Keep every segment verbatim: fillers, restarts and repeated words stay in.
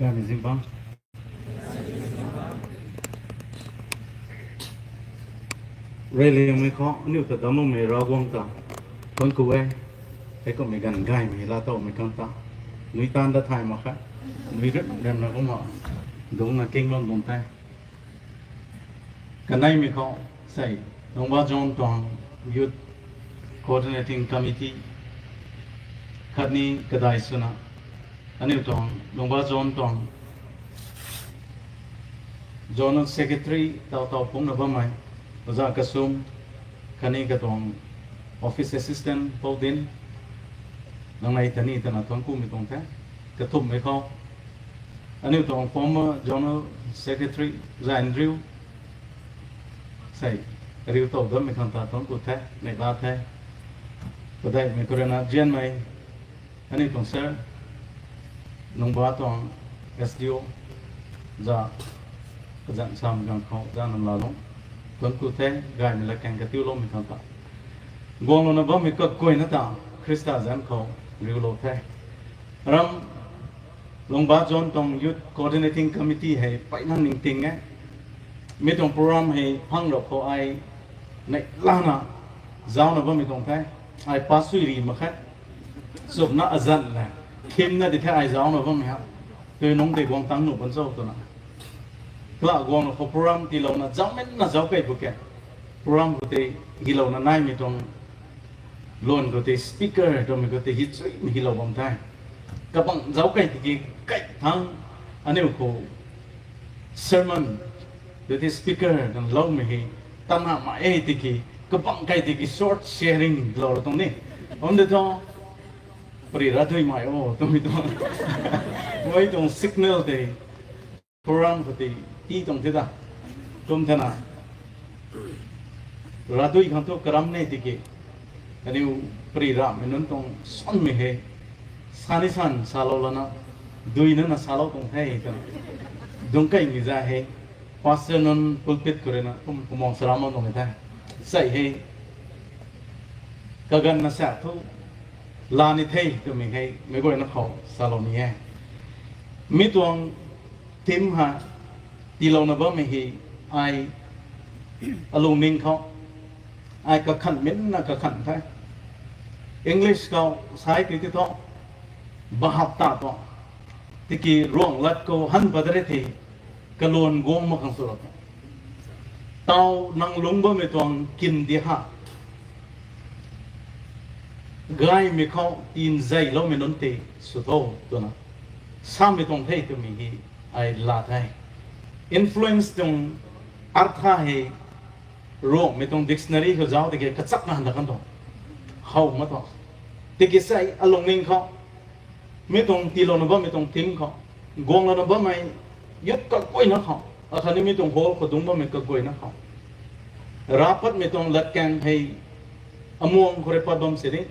Gaymei zingbangc. Reyliangmei khou aniu ta damcloumei Ravguangc ta thuanc ku e. Heikumhmei ganv gaymei laa towmei khang ta nui taanv dat thay mak khe. Nui rem remna kumna dungcna kinglou bam the. Kaneimei khou sei, Lungba Zone tuang Youth Coordinating Committee khatni kadai swna aniu tuang Lungba Zone tuang Zonal Secretary taw taw phungcna bammei Oja Kasum khatni katuang Office Assistant Poudin, nangnei ta ni tana thuanc kumei tuang the. Kathumhmei khou aniu tuang former Zonal Secretary Zainriu, sei, riu tow dammei khang ta thuanc ku the, neihla the. Padeihmei khou rui na nzianmei aniu tuang sir, Lungba tuang S D O, za, kazanc samei ganv khou za nam laa lung, thuanc ku the, gaymei latkaeng katiuloumei khang ta. Guanglouna bammei kaguayna ta Khrista zanc khou riulou the. Ram Lungba Zone tuang Youth Coordinating Committee hei mpeyna ningting e. Mi tuang program hei phang rap khou ai neihlana zaucna bammei tuang the. Ai pa sui ri mak khe. Chupna azanc le thimna di the ai zaucna bammei ha. Tui nungc tei guang tang nuh ban cho twna, kala guangna khou program tiilouna zaucmei na zauc kei bu ke. Program khou tei gilouna naimei tuang luan khou tei speaker twmei khou tei hi chuimei hilou bam the. Kabang zauc kei tiki kai thang aniu khou sermon tei speaker kan loumei hei tana ma e tiki kabang kai tiki short sharing lou ra tuang ni. Om de thu, pari ra duimei o twmei tuang, mei tuang signal tei program khou tei tii tuang the ta. Kum thena, ravdui khang thu karam ne tiki, kaniw pari ramei nunc tuang sanmei hei sa ni san salou lana, dui nana salou tuang the twna, dungc keymei za hei pastor nunc pulpit khou rui na kum kumang saram tuang the. Sei hei kaganvna sa thu laa ni the twmei hei meic guayna khou salou ni e. Mi tuang theme ha tiilouna bammei hei ai alungning khou ai kakhan minna kakhan the. English khou sai ti ti thu, bahap ta tuang, tiki ruanglat khou han pat re the, kaluan guang mak khang swlou tuang, taw nang lungc bammei tuang kin di ha gaymei khou tinzeiloumei nunc tei sw tho twna samei tuang the twmei hei ai laa the. Influence tuang artha hei Ruangmei tuang dictionary khou zauc tiki kachakna handa kan tuang, how mak tuang. Tiki sei alungning khou, mi tuang tiilouna bammei tuang theme khou, guanglouna bammei youth kaguayna khou, akhatni mi tuang hall khou dungc bammei kaguayna khou, ravpatmei tuang latkaeng hei amuang khou rui pat bam sini,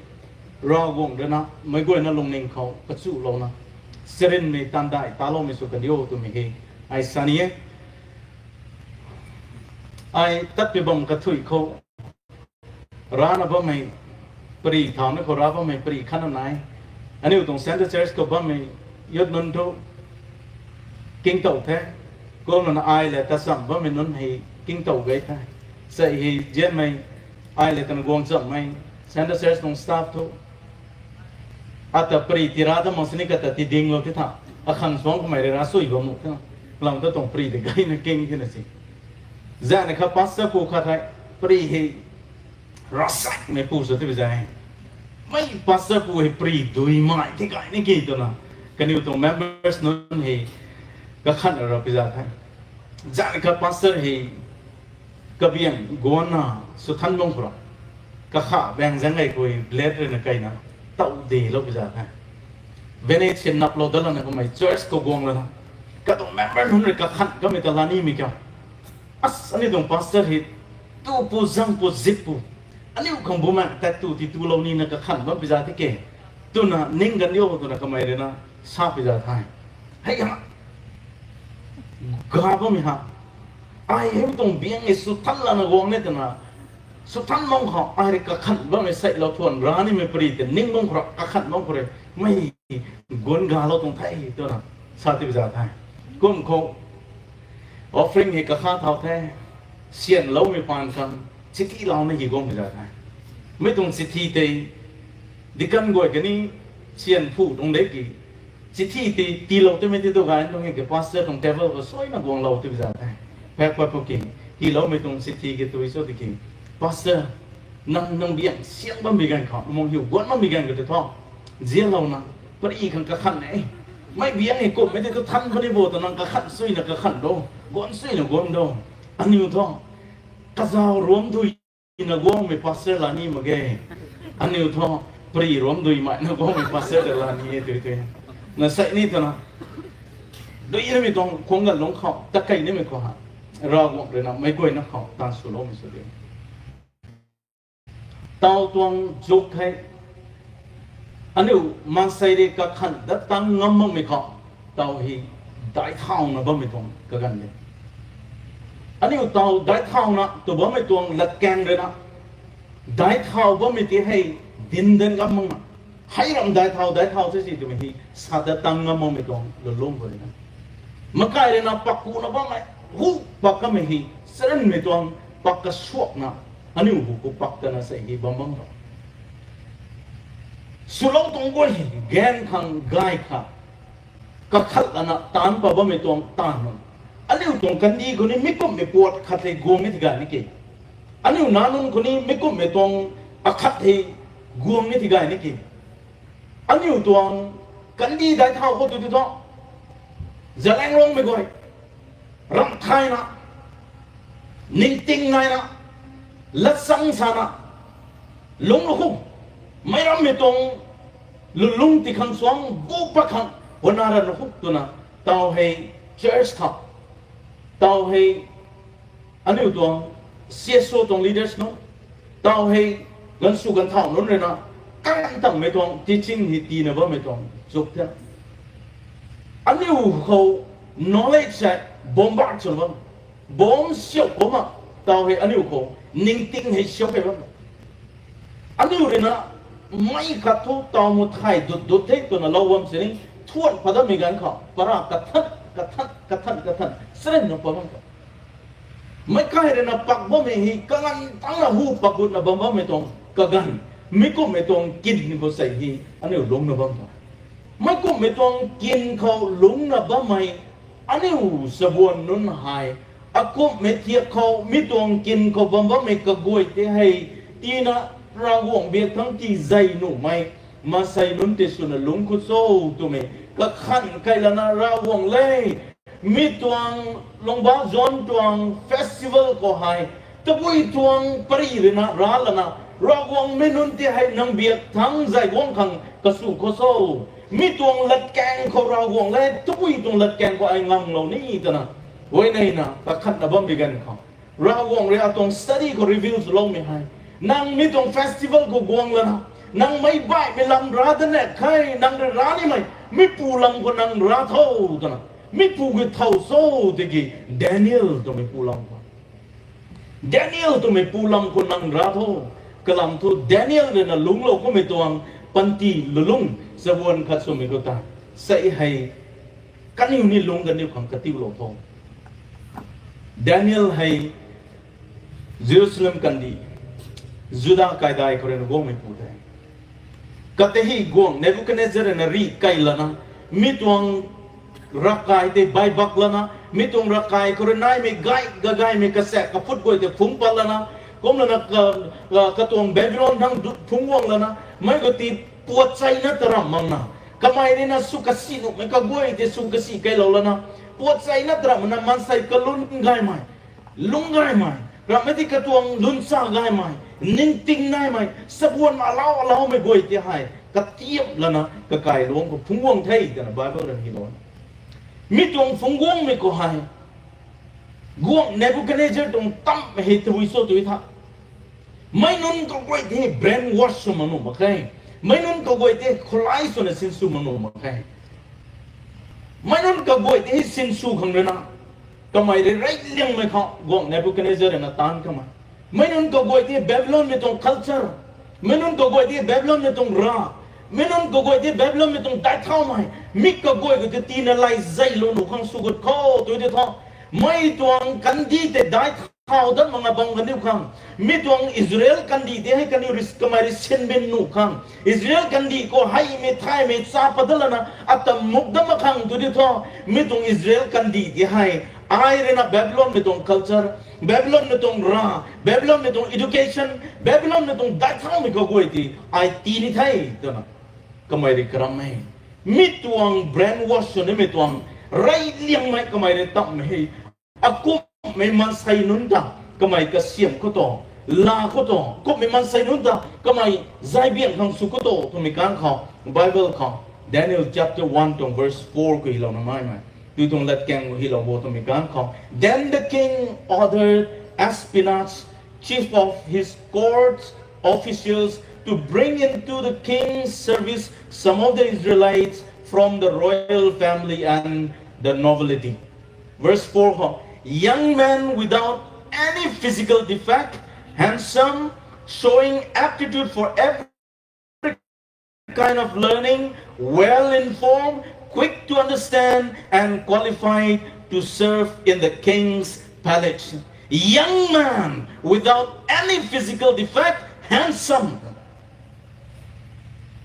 Ravguangc rui na meic guayna lungning khou kachulouna, charynmei taanvdaih taloumei sw kan diu twmei hei ai sa ni e. Ai tat pi bam kathuic khou rana bammei, pari thauna khou ra bammei pari khatna nai. Aniu tuang Central Church khou bammei youth nunc thu kingtow the. Kumna ai le tachamv bammei nunc hei kingtow gay the. Sei hei zianmei, ai le tan guang chamhmei Central Church tuang staff thu ata pari tii ra ta mak sini kata tii dinglou ti tha, akhang suang kamei rui ra sui bam nuh the. Lam ta tuang pari tei gayna king tina si. Zana kha pastor pu khat hei pari hei ravsakmei pu sw ti bi zai, mei pastor pu hei pari dui mai ti gay ni ki twna, kaniw tuang members nunc hei kakhan ra pi za the. Zana kha pastor hei kabiang guanna swthan bam khou ra, kakha baeng zaeng gay khou blade rui na keyna tow delou pi za the. Venetian naplou dat lana kamei church khou guang lana, katuang member nunc rui kakhan kamei ta la nimei kiu. As, aniu tuang pastor hei tu pu zang pu zip pu, aniu khang bumaeng tat tu ti tulou nina kakhan bam pi za the ke, twna ning kan diu twna kamei rui na sa pi za the. Hei ha, ga bammei ha, ai hei tuang biang e swthan lana guang ni twna, swthan bam khou ai rui kakhan bammei seilou thuan ra nimei pari tei ning bam khou ra kakhan bam khou rui, mei guan galou tuang the twna, sa ti za the. Kum khou offering hei kakha thau the, syan loumei paan khang chithi louna hi guangmei za the. Mi tuang chithi tei deacon guay kani syan phu tuang de ki, chithi tei tiilou twmei tei tu gay tuang e ki pastor tuang table khou suaina guanglou ti za the. Phek pat pw ki, tiiloumei tuang chithi ki tui cho tiki, pastor, nang nang biang siang bammei ganv khou, mung hiu guan bammei ganv khou tei thu, zianlouna, pari khang kakhan e. Mei biang e kummei tei tu than puni bo ta nang kakhan suina kakhan do, guan suina guan do. Aniu thu kazau ruam duina guangmei pastor la ni mak ge. Aniu thu pari ruam duimeina guangmei pastor ta la ni e tui tui. Na sei ni twna, dui namei tuang khuang ganv lungc khou takei nimei khou ha, Ravguangc rui na meic guayna khou taanv swloumei sw de. Tau tuang zuk hei, aniu maansei rui kakhan dat tang ngam makmei khou, tau hei daic thauna bammei tuang kaganv de. Aniu tau daic thauna tw bammei tuang latkaeng rui na, daic thau bammei ti hei dinc dat ngam makna, hei ram daic thau, daic thau se si twmei hei sa dat tang ngam makmei tuang lulungc khou rui na, makai rui na pakuna bammei, hu pak kamei hei, saranmei tuang pak kasuakna, aniu hu khou pak tana sei hei bam bam ra. Swlou tuang guay hei gan khang gay kha, kakhat lana taanc pat bammei tuang taanv nunc. Aniu tuang kandih khou ni mi kumhmei puat khat hei guang ni ti gay ni ki. Aniu nac nunc khou ni mi kumhmei tuang akhat hei guang ni ti gay ni ki. Aniu tuang kandih daic thau khou tu tu thu, Zeliangrongmei guay, ramh thayna, ningting naina, latsang sana, lungc lou khou, meic rammei tuang lulungc ti khang suang bu pat khang, huna ra lou khou twna, tau hei church khou, tau hei aniu tuang C S O tuang leaders nunc, tau hei ganv sw ganv thau nunc rui na, kan tangmei tuang teaching hei tiina bammei tuang zuk the. Aniu khou knowledge hei bombard sw bam, bomb siau kumna, tau hei aniu khou ningting hei siau kei bam. Aniu rui na mei khat thu tau mu thay dut dut the twna lou bam sini, thuan pat datmei ganv khou para kathan kathan kathan kathan srena pat bam khou, meic kai rui na pak bammei hei kaganv tangna hu pak gutna bam bammei tuang kaganv, mi kumhmei tuang kin khou sei hei aniu lungcna bam tuang. Mei kumhmei tuang kin khou lungcna bammei aniu sabuan nunc hei, akumhmei thiak khou mi tuang kin khou bam bammei kaguay tei hei, tina Ravguangc biak thangc tizei nuhmei maansei nunc tei swna lungc khou cho twmei kakhan kai lana Ravguangc le, mi tuang Lungba John tuang festival khou hei, tabui tuang pari rui na ra lana, Ravguangc mi nunc tei hei nang biak thangc zay guang khang kasw khou cho, mi tuang latkaeng khou Ravguangc le, tabui tuang latkaeng khou ai nganglou ni twna, huayneyna kakhatna bammei ganv khou, Ravguangc rui atuang study khou reveal swloumei hei, nang mi tuang festival khou guang lana, nang meic baihmei lam ra da nek khe, nang rui ra nimei mipu lam khou nang ra tho twna, mipu ki thow cho tiki, Daniel twmei pu lam khou, Daniel twmei pu lam khou nang ra tho. Kalam thu Daniel rui na lungclou kummei tuang panty lulungc sabuan khat swmei khou ta, sei hei kaniw ni lungc kaniw khang katiulou tho. Daniel hei Jerusalem kandih, Juda kaidai khou rui na guangmei pu the. Kata hei guangc Nebukadnezar rui na rih kai lana, mi tuang ravkai tei baibak lana, mi tuang ravkai khou rui naimei gay gagaymei kasaek kaphut guay tei phungc pat lana, kum lana ka, ka, katuang Babylon thangc dut phungc guang lana, mei khou ti puat cheina taramh makna, kamei rui na sw kasi nuhmei kaguay tei sw kasi kailou lana, puat cheina taramh makna maansei kalun gaymei, lungc gaymei, ramhmei ti katuang lungccha gaymei, ningting naimei, sabuan alau alaumei guay tei hei katiap lana kakailuangc khou phungc guang the twna Bible rui na hylou. Mi tuang phungc guangmei khou hei, guangc Nebukadnezar tuang tammei hei tabui cho tw tha, meic nunc kaguay tei brainwash sw mak nuh mak khe. Meic nunc kaguay tei khulai swna sinsw mak nuh mak khe. Meic nunc kaguay tei sinsw khang rui na, kamei rui rey liangmei khou guangc Nebukadnezar rui na taanc kamei. Meic nunc kaguay tei Babylonmei tuang culture, meic nunc kaguay tei Babylonmei tuang rav, Mi nunc kaguay tei Babylonmei tuang daic thaumei, mi kaguay khou tei tina lay zeylou nuh khang sw gut kho tw di tho. Mi tuang kandih tei daic thau dat mak nga bam kaniw khang, mi tuang Israel kandih tei hei kaniw ris kamei rui sinbin nuh khang, Israel kandih khou heimei thaymei cha pat dat lana ata muk dat mak khang tw di tho. Mi tuang Israel kandih tei hei ai rui na Babylonmei tuang culture, Babylonmei tuang ra, Babylonmei tuang education, Babylonmei tuang daic thaumei kaguay tei ai tii ni the twna kamei rui karam e. Mi tuang brainwash sw nimei tuang rey liangmei kamei rui tammei hei, akumhmei maansei nunc ta kamei kasiamh khou tu, la khou tu, kumhmei maansei nunc ta kamei zaybiang khang sw khou tu twmei kan khou, Bible khou, Daniel chapter one tuang verse four khou hylouna maimei, tui tuang latkaeng hylou bo twmei kan khou, Then the king ordered Ashpenaz, chief of his court officials, to bring into the king's service some of the Israelites from the royal family and the nobility. Verse four ho, young men without any physical defect, handsome, showing aptitude for every kind of learning, well informed, quick to understand, and qualified to serve in the king's palace. Young man without any physical defect, handsome.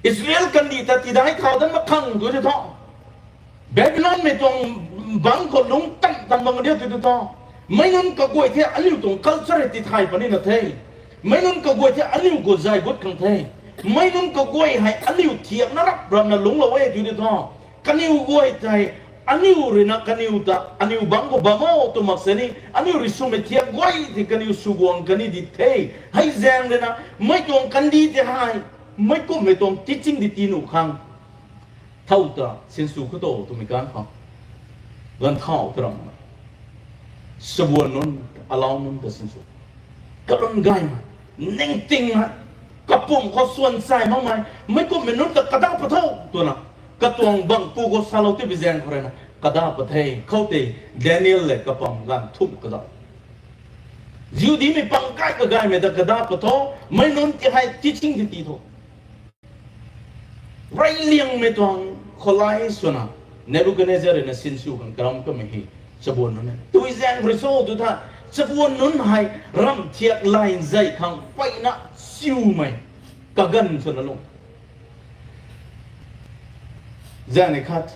Israel kandih ta tidai thau dat mak khang tw di tho. Babylonmei tuang bangc khou lungc tan tan bam diu tw di tho. Meic nunc kaguay the aniu tuang culture tithay puni na the. Meic nunc kaguay the aniu khou zay gut khang the. Meic nunc kaguay hei aniu thiakna rap rapna lungclou e tw di tho. Kaniw guay tei aniu rui na kaniw ta aniu bangc khou bam o tw mak sini aniu rui swmei thiak guay tei kaniw sw guang kani di the. Hei zaeng rui na mei tuang kandih tei hei meic kumhmei tuang teaching di tii nuh khang thow ta sinsw khou tu twmei kan khou, ganv thau ta ram na, sabuan nunc, alau nunc ta sinsw, kalun gaymei, ningting hei, kapumc khou swan chai makmei, meic kumhmei nunc ta kada pat tho twna katuang bangc pu khou salou ti bi zaeng khou rui na kada pat the. Khoutei Daniel le kapam ganv thumh kada, Jihudimei pang kai kagaymei ta kada pat tho, meic nunc ti hei teaching ti tii tho. Rey liangmei tuang khoulai swna Nebuchadnezzar rui na sinsw khang karam kamei hei chabuan nunc e. Tui zaeng rui cho tw tha, chabuan nunc hei ramh thiak lay nzei khang peyna siumei kaganv swna lung. Zaeng ni khat,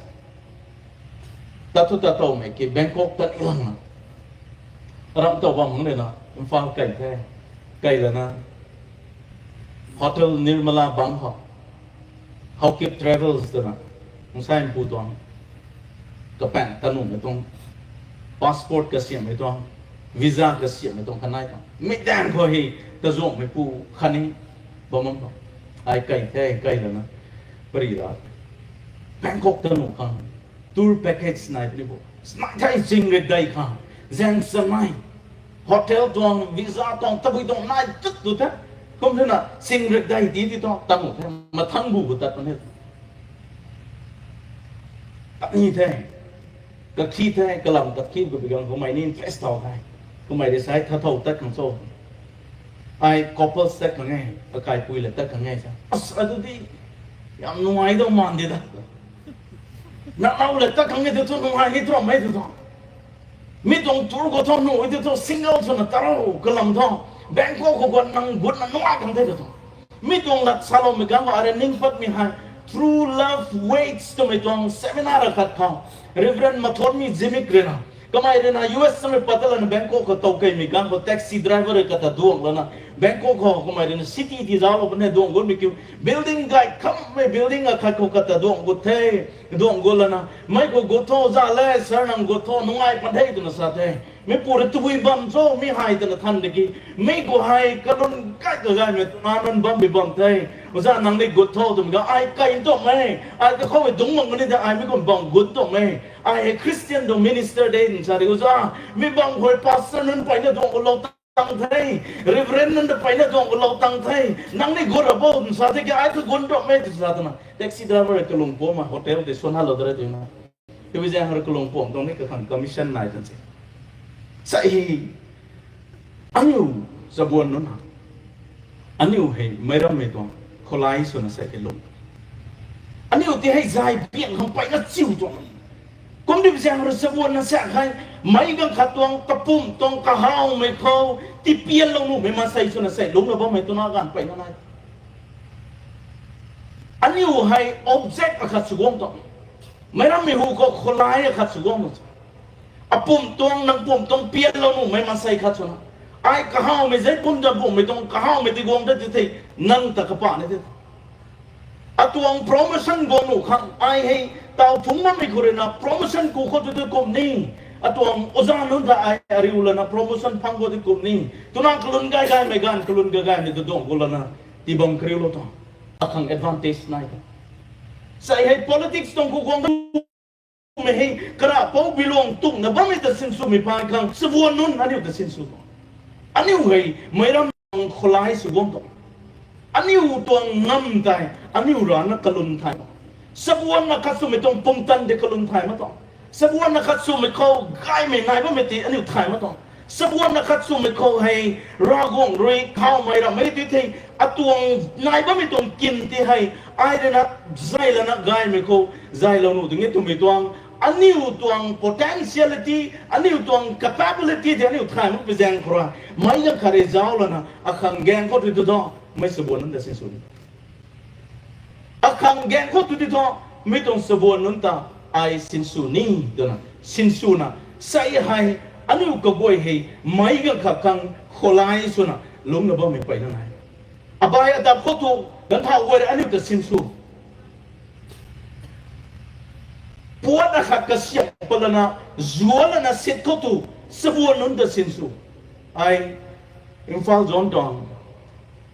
tat thu tat towmei ki Bangkok tat ni lang na, ramh tow bam hang rui na Imphal kai the, kai lana Hotel Nirmala bangc khou, Haokip Travels twna, Mungsaimpu tuang, kapaeng tanuhmei tuang, passport kasiamhmei tuang, visa kasiamhmei tuang khanei tuang. Mi daeng khou hei, tazuanghmei pu khatni bam bam khou, ai kai the, kai lana, pari ra, Bangkok tanuh khang, tour package nai puni bo. Snai thei sing rik dei khang, zaeng chanmei, hotel tuang, visa tuang, tabui tuang nai tut tu the. Kum thena sing rik dei ti ti tuang, tanuh the, mathang bu bu tat puni. Tat ni the, kakhi the, kalam tat khi bu bi gang, kumei ni interest thau the. Kumei rui sai tha thau tat khang cho. Ai couples tat khang e, akaipui le tat khang e sa. As, adu di, yam nungai dou maan di da. Nang nau le tat khang e tu thu nungai ni tuam e tu thu. Mi tuang tour khou thu nuh e tu thu single swna tarou kalam thu. Bangkok khou guan nang gutna nungai khang the tu thu. Mi tuang lat saloumei ganv khou ai rui ning patmei hei True Love Waits twmei tuang seminar akhat khou Reverend Mathonmi Zimik rui na, kamei rui na U S mei pat ta lana Bangkok khou tow keymei ganv khou taxi driver rui kata duang lana, Bangkok khou kamei rui na city ti zauclou puni duang gutmei kiu, building gay khammei building akhat khou kata duang gut the, duang gut lana, mei khou gut tho za le, sir nang gut tho, nungai pan the twna sa the. Meipu rui tabui bam cho, mi hei twna than de ki, mi khou hei kalun kai kagaymei twna nunc bam bi bam the. Oza nang ni gut tho twmei ganv ai kai ntuang e, ai kakhou e dungc mak kani de, ai mi kum bam gut tuang e. Ai hei Christian tuang minister de twna sa de, oza, mi bam khou pastor nunc peyna duang gutlou tang the, reverend nunc ta peyna duang gutlou tang the, nang ni gut ra bo twna sa the ki, ai thu gut tuang e twna sa twna taxi driver kalung pumc ma hotel tei swan halou da re twna. Tabui zaeng khou rui kalung pumc tuang ni kakhang commission nai tan se. Sa hi, aniu chabuan nunc ha, aniu hei meic rammei tuang khoulai swna sa hei lung. Aniu ti hei zay piang khang mpeyna chiu tuang. Kumdi zaeng rui sabuanna sa hei, meic ganv khat tuang kapumc tuang kahawmei khou tipianlou nuhmei maansei swna sei lungcna bammei twna ganv mpeyna nai. Aniu hei object akhat sw guang tuang. Meic rammei hu khou khulai akhat sw guang tuang. Apumc tuang, nang pumc tuang pianlou nuhmei maansei khat swna, ai kahawmei zei pum ta bumhmei tuang kahawmei tiguang ta ti thei, nang ta kapah ni the. Atuang promotion guang nuh khang ai hei taw phungc bammei khou rui na promotion ku khou tu tu kum ni. Atuang oza nunc ta ai ariu lana promotion phang khou tu kum ni. Twna kalun gay gaymei ganv kalun gay gaymei tu duang gu lana tibam kariulou tuang. Akhang advantage nai tuang. Sei hei politics tuang khou guang mei hei, karapou biluang tumna bammei ta sinswmei phay khang sabuan nunc aniu ta sinsw tuang. Aniu hei meic ram tuang khulai sw guang tuang. Aniu tuang ngam tei aniu rana kalun thay mak. Sabuanna khat swmei tuang pumtan tei kalun thay mak tuang. Sabuanna khat swmei khou gaymei nai bammei tei aniu thay mak tuang. Sabuanna khat swmei khou hei Ravguangc rui khawmei rammei ti thei, atuang nai bammei tuang kin ti hei, ai rui na zay lana gaymei khou zaylou nuh ding e twmei tuang, aniu tuang potentiality, aniu tuang capability tei aniu thay makpui zaeng khou rui, meic ganv khat rui zauc lana akhang gaeng khou tu tu tho, mei sabuan nunc ta sinsw ni. Akhang gaeng khou tu tu tho, mi tuang sabuan nunc ta ai sinsw ni, twna sinswna, sei hei, aniu kaguay hei, meic ganv khat khang khulai swna lungcna bammei mpeyna nai. Abai adap khou tu, ganv thau guay rui aniu ta sinsw. Puat akhat kasiamh pat lana, zuan lana sit khou tu, sabuan nunc ta sinsw. Ai, Imphal zone tuang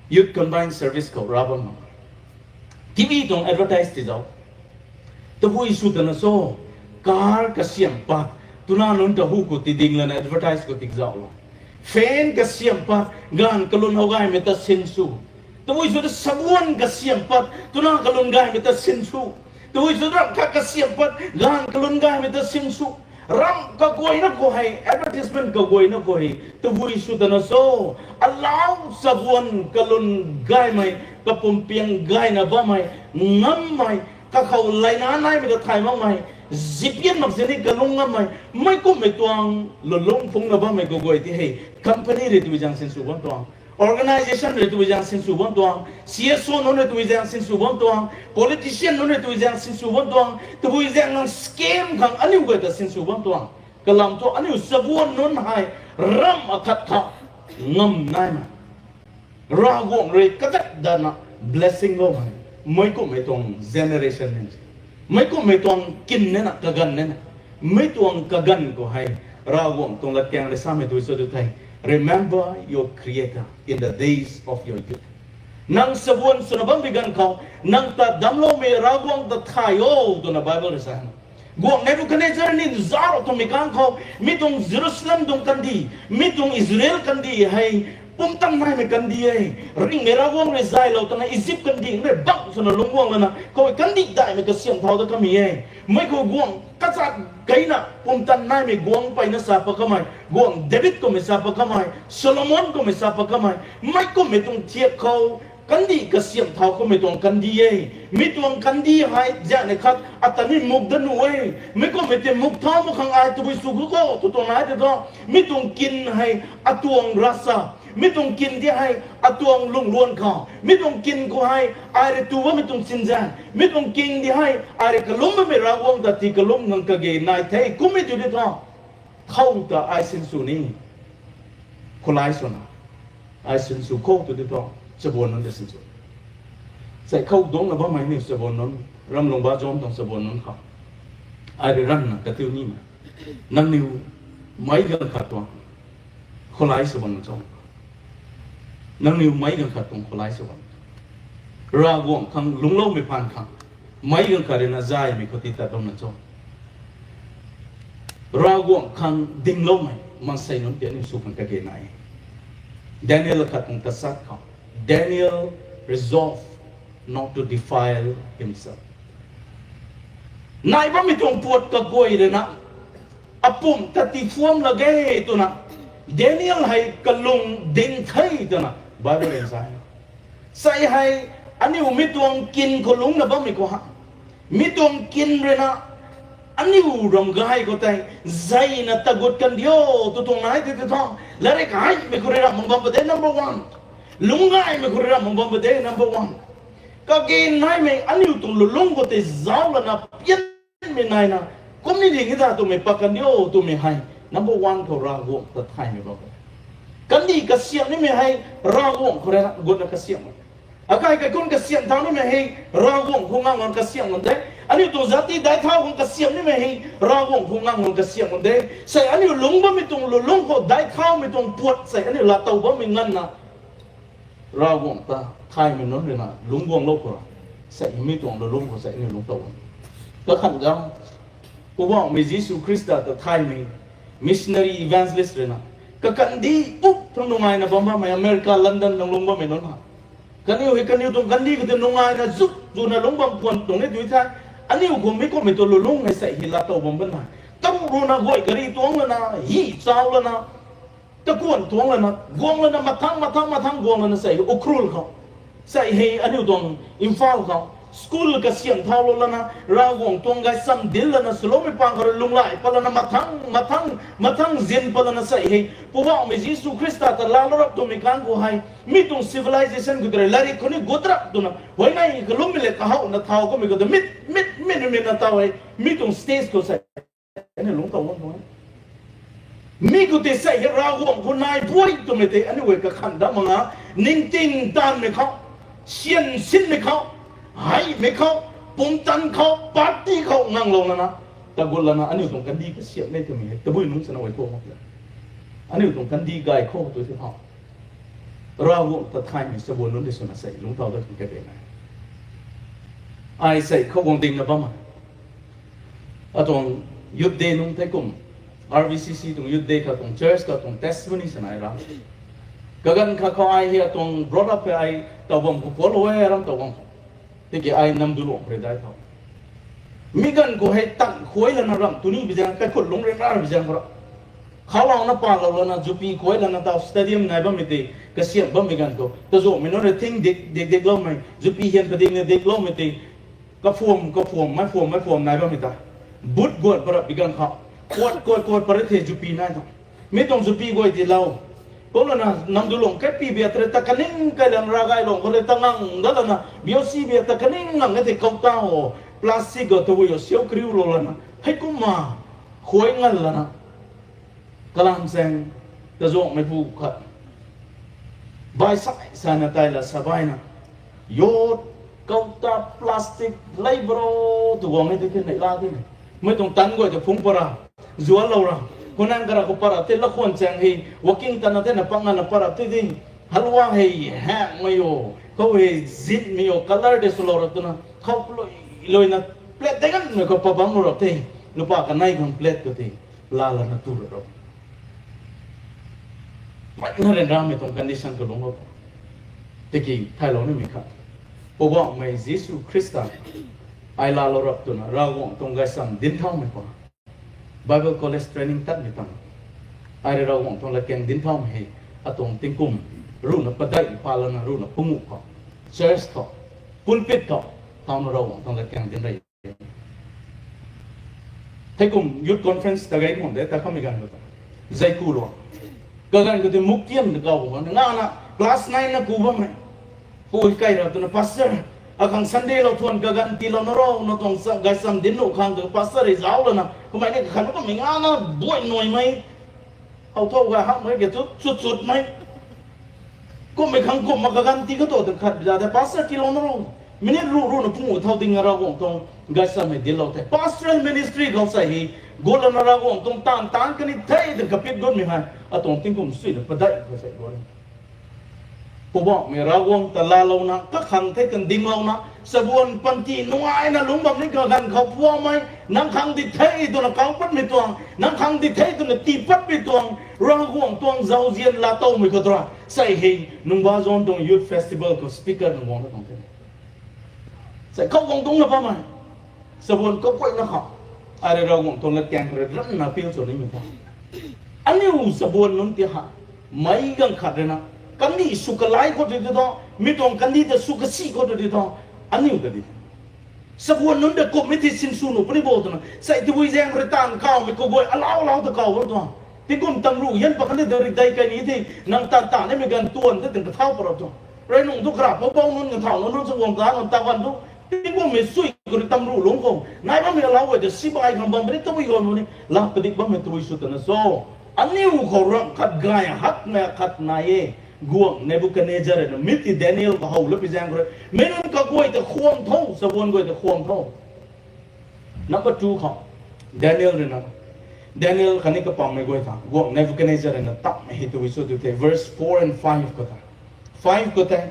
Youth Combined Service khou ra bam na, T V tuang advertise tizau. Tabui sw tana cho, car kasiamh pat, twna nunc ta hu khou tiding lana advertise khou tikzauhlou. Fan kasiamh pat, ganv kalun how gaymei ta sinsw. Tabui sw ta sabuan kasiamh pat, twna kalun gaymei ta sinsw. Tabui sw ta ramh khat kasiamh pat, ganv kalun gaymei ta sinsw. Ramh kaguayna khou hei, advertisement kaguayna khou hei, tabui sw tana cho, alau sabuan kalun gaymei, kapumpiang gayna bammei, ngammei, kakhou layna naimei ta thay makmei, zipian mak sini kalung ngammei, meic kumhmei tuang lulung phungcna bammei kaguay ti hei, company rui tabui zaeng sinsw bam tuang. Organisation rui tabui zaeng sinsw bam tuang, C S O nunc rui tabui zaeng sinsw bam tuang, politician nunc rui tabui zaeng sinsw bam tuang, tabui zaeng nang scam khang aniu guay ta sinsw bam tuang. Kalam thu aniu sabuan nunc hei ramh akhat kha ngam naimei, Ravguangc rui kadat dana blessing loumei, meic kumhmei tuang generation ni, meic kumhmei tuang kin nina kaganv nina, mei tuang kaganv khou hei, Ravguangc tuang latkaeng rui samei tu cho tu thei, Remember your Creator in the days of your youth. Nang sabuan swna bammei ganv khou, nang ta damcloumei Ravguangc ta thay o, twna Bible rui sa. Guangc Nebukadnezar ni nzauc rau twmei kang khou, mi tuang Jerusalem tuang kandih, mi tuang Israel kandih hei, pumtan naimei kandih e, ringhmei Ravguangc rui zaylou twna Egypt kandih rui bang swna lungc guang lana khou kandih daihmei kasiamh thau ta kamei e. Mei khou guangc kazat keina pumtan naimei guangc mpeyna sa pat kamei, guangc David kummei sa pat kamei, Solomon kummei sa pat kamei, mei kumhmei tuang thiak khou kandih kasiamh thau kamei tuang kandih e. Mi tuang kandih hei zaengnei khat ata ni muk dat nuh e. Mi kumhmei tei muk thau mak khang ai tabui sw gu kho tw tuang nai tei thu, mi tuang kin hei atuang rasa, mi tuang kin ti hei atuang lungluan khou, mi tuang kin khou hei ai rui tu bammei tuang sinzaeng, mi tuang kin ti hei ai rui kalum bammei Ravguangc ta ti kalum khang kage nai the kummei tu tei thu, khou ta ai sinsw ni, khulai swna, ai sinsw khou tu tei thu, sabuan nunc ta sinsw. Sei khou duangcna bammei ni sabuan nunc, Ramlungba John tuang sabuan nunc khou, ai rui ranvna katiu nimei, nangniw meic ganv khat tuang khulai sw bam cho. Nangniw meic ganv khat tuang khulai sw bam, Ravguangc khang lungcloumei phaan khang, meic ganv khat rui na zaymei khou ti tat bam na cho. Ravguangc khang dingloumei maansei nunc ti aniu sw khang kage nai. Daniel khat tuang tachat khou, Daniel resolved not to defile himself. Nai bammei tuang puat kaguay rui na, apumc ta tii phuam la ge twna, Daniel hei kalung ding the twna Bible rui sa. Sei hei, aniu mi tuang kin khou lungcna bammei khou ha, Mi tuang kin rui na, aniu ram gay khou tei, zayna tagut kan dio, tu tuang nai tei tei tho. Latrik haimei khou rui ramh mak bam pa de number one. Lungc gaymei khou rui ramh mak bam pa de number one. Kage naimei aniu tuang lulungc khou tei zauc lana pianmei naina, kum ni ding e ta twmei pat kan dio twmei hei, number one khou Ravguangc ta thaymei bam. Kandih kasiamh nimei hei, Ravguangc khou rui na gutna kasiamh. Akai kaikhunc kasiamh thau nimei hei, Ravguangc khou ngang lan kasiamh lan de. Aniu tuang zati daic thau khang kasiamh nimei hei, Ravguangc khou ngang lan kasiamh lan de. Sei aniu lungc bammei tuang lulungc khou daic thaumei tuang puat sei aniu laatow bammei nganvna Ravguangc ta thaymei nunc rui na lungc guanglou khou, sei mi tuang lulungc khou sei aniu lungc tow. Kakhan ga, Poubauhmei Jisu Khrista ta thaymei missionary evangelist rui na, kakandih uk thang nungaina bam bammei America, London nang lungc bammei nunc ha. Kaniw hei kaniw tuang kandih khou tei nungaina zuk zuna lungc bam khwan tuang e dui the. Aniu khou mi kummei tuang lulungc hei sei hi laatow bam bam na, taruh runa guay gari tuang lana, hi chau lana, takuan tuang lana, guang lana, mathang, mathang, mathang guang lana sei Ukhrul khou, sei hei aniu tuang Imphal khou school kasiamh thaulou lana, Ravguangc tuang gaychamv dinc lana, swloumei pang khou rui lunghlaic pat lana, mathang, mathang, mathang zin pat lana sei hei Poubauhmei Jisu Khrista ta laalou rap twmei kan khou hei, mi tuang civilization khou tei latrik khou ni gut rap twna huayney kalummei le kahowna thau kummei khou ta mit, mit, mit, mit na taw hei, mi tuang stage khou sei aniu lungc tow bam tuang e. Mi khou tei sei hei Ravguangc khou nai buay twmei tei aniu guay kakhan dat mak nga, ningting taanvmei khou, syan sinmei khou, heimei khou, pumtan khou, party khou nganglou lana, tagut lana aniu tuang kandih kasiamh e twmei hei tabui nungc sana guay thuak mak e. Aniu tuang kandih gay khou tu ti tho. Ravguangc ta thaymei chabuan nunc tei swna sei lungc tow dat khang kage na. Ai sei khou guang dingna bam a. Atuang Youth Day nung thei kum, R V C C tuang Youth Day kha tuang church kha tuang testimony sanai ra. Kaganv khat khou ai hei atuang brought up hei ai tow bam khou pualou e ram tow bam khou. Tiki ai Namduilong khou rui daic thau. Mi ganv khou hei tang khuay lana ramh tu ni bi zaeng, kaikhut lungc ryanra bi zaeng khou ra. Khaulouna palou lana, zupi khuay lana taw stadium nai bammei tei, kasiamh bammei ganv khou, tazuanghmei nunc rui thing dik, dik, dikloumei, zupi hian padikna dikloumei tei, kaphuam, kaphuam, meic phuam, meic phuam nai bammei ta. But guat parap bi ganv khou, kuat, kuat, kuat parap the zupi nai tho. Mi tuang zupi guay tiilou. Kum lana Namduilong kaipi biak tei ta kaning kai lana Ravgaylong khou le ta ngang dat lana, B O C biak ta kaning ngang e tei kau ta o, plastic o, tabui o, siau kariulou lana, heikumna, khuay ngal lana, kalam zaeng, tazuanghmeipu khat, bai sai sana tai la sa baina, yo, kau ta plastic lei bro, tu guang e tei the neihla tei ne. Mei tuang tan guay ta phungc para, zuanlou ra. Khunang kara khou para tei lakhwan chaeng hei, walking tana tei na pangana para tei di. Halwa hei, hangmei o, khou hei, zitmei o, colour tei swlou ra twna, khou lui, luina, plate tei ganmei khou pabang lu ra tei. Lupa kanei khang plate khou tei, laa lana tu ra ra. Mei na ryanramei tuang condition khou lungclou. Tiki thaylou nimei kha, Poubauhmei Jisu Khrista, ai laalou rap twna Ravguangc tuang gaychamv dinc thaumei pa, Bible College training tatmei tang, ai rui Ravguangc tuang latkaeng dinc thaumei hei, atuang tingkum, ruhna padeih pa lana ruhna panguh khou, church khou, pulpit khou, thauna Ravguangc tuang latkaeng dinc rey. Thei kum youth conference ta gay khwan de, ta khammei ganv khou ta, zay ku lou. Kaganv khou tei Muktian ta kau khwan, ngana class nine na ku bammei. Pui kai ra twna pastor, akhang Sunday lou thuan kaganv tiilou na ro, na tuang sa, gaychamv dinc nuh khang tu pastor rui zauc lana, kummei ni kakhan kummei ngana buay nuaimei. How thou gay hakmei ke tu, chut chutmei. Kummei khang kumna kaganv tii kha tu ta khat za de, pastor tiilou na ro. Minute ruh ruhna panguh thau ding Ravguangc tuang gaychamv hei dinclou the. Pastoral ministry khou sei hei, gut lana Ravguangc tuang taanv taanc kani thei twna kapit gutmei hei, atuang tingkum suina padeih khou sei gut. Poubauhmei Ravguangc ta laalouna, kakhang thei twna dinglouna, chabuan panty nungaina lungc bam ni kaganv khou puamei, nang khang di thei twna kau patmei tuang, nang khang di thei twna tii patmei tuang, Ravguangc tuang zauzian laatowmei khou tura, sei hei, Nungba John tuang Youth Festival khou speaker nang guang na tuang the. Sei khou guang dungcna bammei. Chabuan kaguayna khou, ai rui Ravguangc tuang latkaeng khou rui ranna appeal sw nimei ta, aniu chabuan nunc ti ha, meic ganv khat rui na, kandih sw kalai khou tei ti tho, mi tuang kandih ta sw kasi khou tei ti tho, aniu ta di. Sabuan nunc ta kumhmei thei sinsw nuh puni bo twna. Sei tabui zaeng khou rui taanv kawmei kaguay alau lau ta kaw bam tuang. Tingkum tam ruh hian pat kan de rik dei kai ni thei, nang taanv ta nimei ganv tuan the twna kathau pat rap tuang. Rey nung thu kara pou pou nunc, kathau nunc, nunc sa guang ka nunc ta ganv thu. Tingkummei sui khou rui tam ruh lungc khou nai bammei alau guay ta sibai khang bam puni, tabui khou puni, laa padik bammei tabui sw twna cho. Aniu khou ramh khat gay hakmei khat nai e. Guangc Nebukadnezar rui na mi ti Daniel khou how lou pi zaeng khou rui, meic nunc kaguay ta khwang tho, sabuan guay ta khwang tho. Number two khou, Daniel rui na, Daniel khatni kapammei guay ta guangc Nebukadnezar rui na tapmei hei tabui cho tu the, verse four and five khou ta. Five khou tei,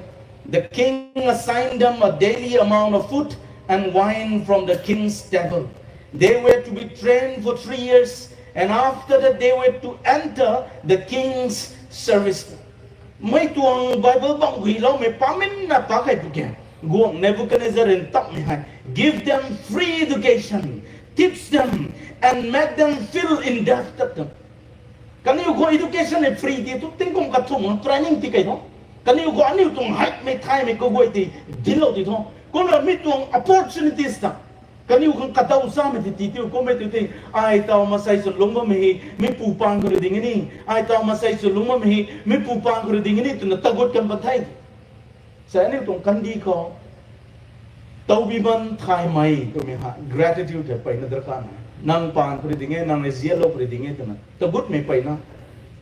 the king assigned them a daily amount of food and wine from the king's table. They were to be trained for three years, and after that they were to enter the king's service. Mei tuang Bible bam guiloumei paminna pak hei tu ke. Guangc Nebukadnezar rui tapmei hei, give them free education, teach them, and make them feel indebted. Kaniw khou education hei free ti tu, tingkum kathumh training ti kei tho. Kaniw khou aniu tuang heimei thaymei kaguay ti dinclou ti tho. Kumna mi tuang opportunities ta kaniw khang kadaw chamei ti ti tiu, kummei tu ti, ai taw masei sw lungc bammei hei mi pu paan khou rui ding e ni, ai taw masei sw lungc bammei hei mi pu paan khou rui ding e ni twna tagut kan pan the. Sei aniu tuang kandih khou towbiman thaymei twmei ha gratitude hei peyna darkar na. Nang paan khou rui ding e, nang rui zialou khou rui ding e twna tagutmei peyna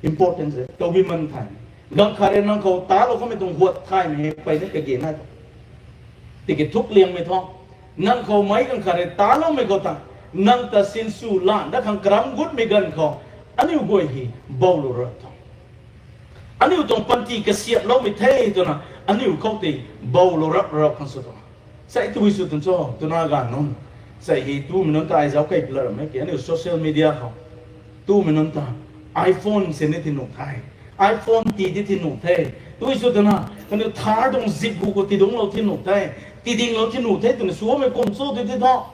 important e, towbiman thay. Ganv khat rui nang khou talou kamei tuang huat thaymei hei peyna kage na. Tiki thuk liangmei tho. Nang khou meic ganv khat rui taloumei khou ta, nang ta sinsw lan dat khang karam gutmei ganv khou, aniu guay hei boulou rap tho. Aniu tuang panty kasiamhloumei the twna, aniu khou tei boulou rap rap khang sw tho. Sei tabui sw twn cho, twna ganv nunc. Sei hei tumei nunc ta ai zauc kei pla rammei ke, aniu social media khou tumei nunc ta iPhone sini ti nuh the. iPhone ti di ti nuh the. Tabui sw twna, kaniw Thar tuang zip hu khou tidungclou ti nuh the. Tidinglou ti nuh the twna swmei kum cho tu ti tho.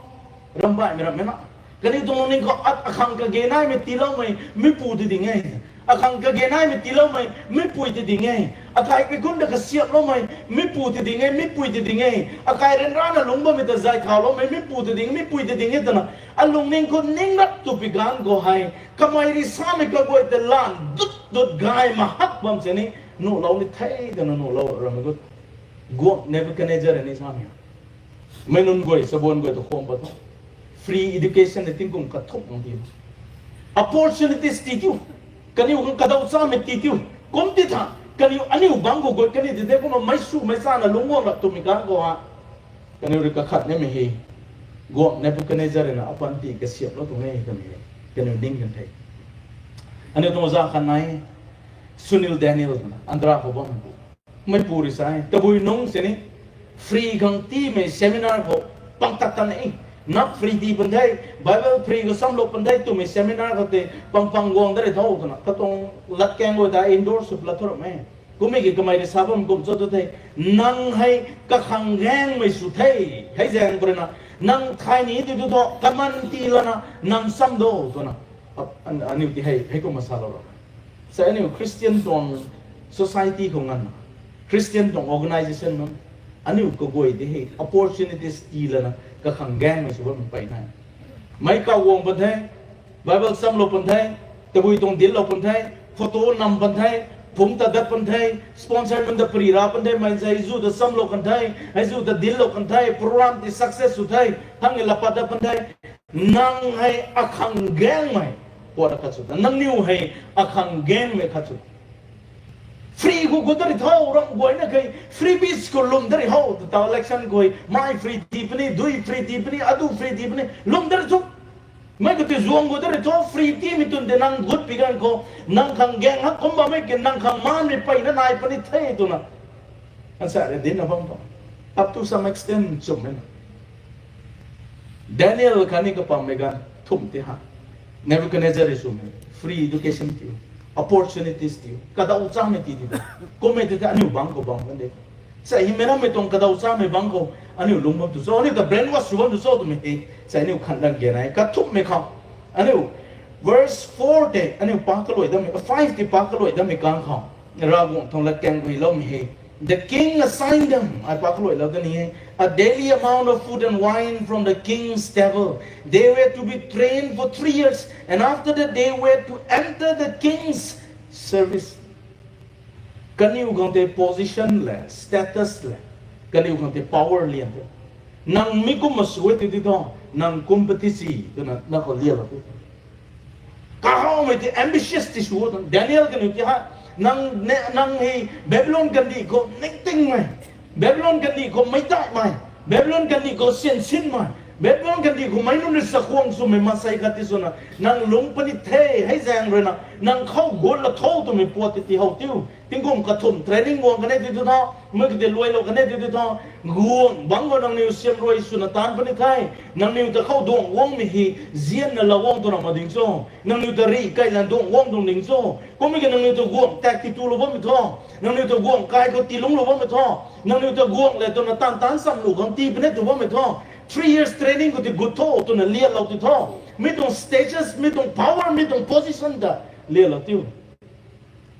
Ramh baihmei rammei na. Kaniw tuang lungning khou at akhang kage naimei tiiloumei mipu ti ding e. Akhang kage naimei tiiloumei mipui ti ding e. Akai kaikhunc ta kasiamhloumei mipu ti ding e, mipui ti ding e. Akai ryanrana lungc bammei ta zay thauloumei mipu ti ding, mipui ti ding e twna, alungning khou ning rap tu pi ganv khou hei, kamei rui samei kaguay ta lan dut dut gay mahak bam sini nuhlou ni the twna nuhlou rammei gut. Guangc Nebukadnezar ni samei meic nunc guay, sabuan guay ta khwang pat tho. Free education ni tingkum kathumh nang ti. Opportunities ti tiu. Kaniw khang kadaw chamei ti tiu. Kum ti tha, kaniw aniu bangc khou guay kani ti the kumna meic sw meic chana lungc guang rap twmei ganv khou ha, kaniw rui kakhat nimei hei, Guangc Nebukadnezar rui na apanty kasiamhlou tuang e twmei hei kaniw ning kan the. Aniu tuang za khat nai, Sunil Daniel twna, Andhra khou bam pu. Meipu rui sa e, tabui nungc sini free khang tiimei seminar khou pang tat tan e. Nap free tii pan the, Bible free khou samlou pan the twmei seminar khou tei pang pang guang da rui tho twna katuang latkaeng guay ta endorse sw pla thu ram e. Kummei ki kamei rui sa bam kum cho tu the, nang hei kakhang gaengmei sw the, hei zaeng khou rui na, nang thay ni ti tu tho, kaman tii lana nang sam do twna, aniu ti hei heikumna salou ra. Sei aniu Christian tuang society khou nganvna, Christian tuang organisation nunc, aniu kaguay ti hei opportunities tii lana kakhang gaengmei sw bammei peyna, meic kaw guang pan the, Bible samlou pan the, tabui tuang dinclou pan the, photo nam pan the, phungc ta dat pan the, sponsor nunc ta pari ra pan the, mei sei zu ta samlou kan the, hei zu ta dinclou kan the, program ti success sw the, thang e lapat dat pan the. Nang hei akhang gaengmei puat akhat sw ta, nangniw hei akhang gaengmei khat sw ta. Free khou gut da rui tho, ramh guayna kei freebies khou lwm da rui how ta, election khou mei free tii puni, dui free tii puni, adu free tii puni, lwm da rui tho. Mei khou tei zuang gut da rui tho, free tiimei twn tei nang gut pi ganv khou, nang khang gaeng hak kum bammei ke, nang khang maanmei peyna nai puni the twna, ansa rui dincna bam tho. Up to some extent chummei na. Daniel khatni kapammei ganv thumh ti ha, Nebuchadnezzar rui swmei free education tiu, opportunities tiu, kadaw chamei ti ti ta. Kummei ti the aniu bangc khou bam kan de. Sei hei meic rammei tuang kadaw chamei bangc khou aniu lung bam tu cho, aniu ta brainwash sw bam tu cho twmei hei sei aniu khan dang ge nai. Kathumhmei khou aniu verse four tei aniu pa kaluai dammei, five tei pa kaluai dammei kang khou, Ravguangc tuang latkaeng guayloumei hei The king assigned them, ai pakhluailou ta ni e, a daily amount of food and wine from the king's table. They were to be trained for three years, and after that they were to enter the king's service. Kaniw khang tei position le, status le, kaniw khang tei power lian the. Nang mi kumna sw e ti ti tho, nang kum pati si twna nang khou lialou ti. Kahawmei ti ambitious ti sw o tang. Daniel kaniw ti ha, nang ne, nang hei Babylon kandih khou ningtingmei, Babylon kandih khou meic daihmei, Babylon kandih khou siansinmei, Babylon kandih khou meic nunc rui sakhwang swmei maansei khat ti swna nang lungc puni the, hei zaeng rui na nang khou guat la tho twmei puat ti ti how tiu. Tingkum kathumh training guang kan e ti tu tho, mei kati luailou kan e ti tu tho, guang bangc khou nangniw siam rui swna taanc puni the. Nangniw ta khou duang guangmei hei zianna la guang twna mak ding cho? Nangniw ta rih kailan duang guang tuang ding cho? Kummei ki nangniw ta guang tak ti tulou bammei tho, nangniw ta guang kai khou tilunglou bammei tho, nangniw ta guang le twna taanv taanc cham lu khang tii puni tu bammei tho, three years training khou ti gut tho twna lialou ti tho. Mi tuang status, mi tuang power, mi tuang position ta lialou tiu.